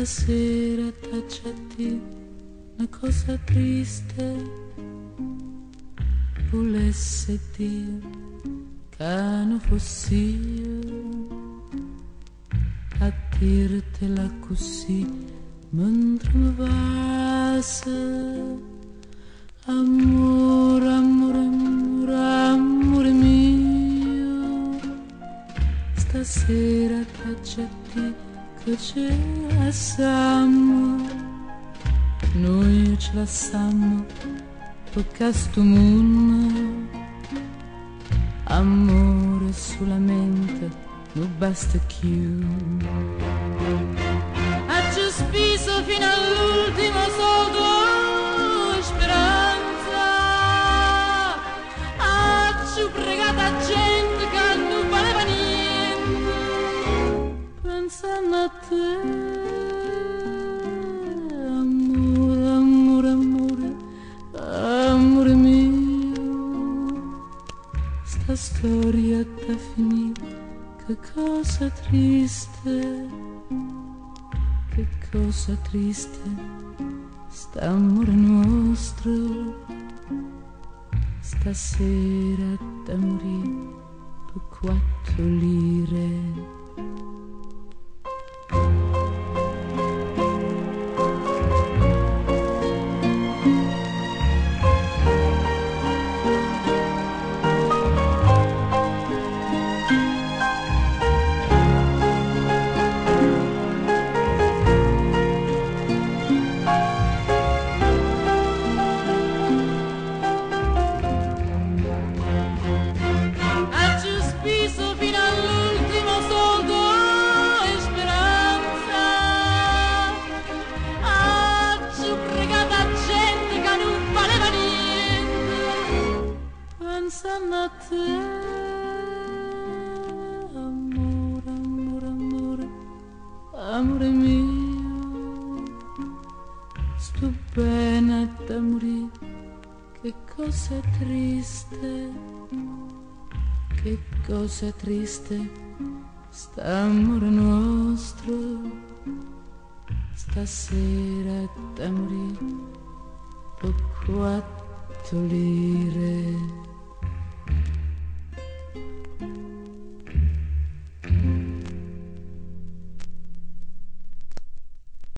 Stasera t'aggia dì 'na cosa triste, vulesse dì ca nun foss'io a dirtela accussì mentre me vase. Ammore, ammore, ammore, ammore mio, stasera t'aggia dì che ce lassammo, nuje ce lassammo pecché a stu munno ammore sulamente nun basta cchiù. Aggio spiso fino all'ultimo soldo 'e speranza, aggio pregato 'a gente ca nun valeva niente, pensanno a te. Ammore, ammore, ammore, ammore mio, 'sta storia adda finì, che cosa triste, che cosa triste, st'ammore nuostro, stasera adda murì pe' quatto lire. Aggio spiso fino all'ultimo soldo 'e speranza, aggio pregato 'a gente ca nun valeva niente, pensanno a te. Ammore, ammore, ammore, ammore mio, 'stu bene adda murì, che cosa triste, che cosa triste, st'ammore nuostro, stasera adda murì pe' quatto lire.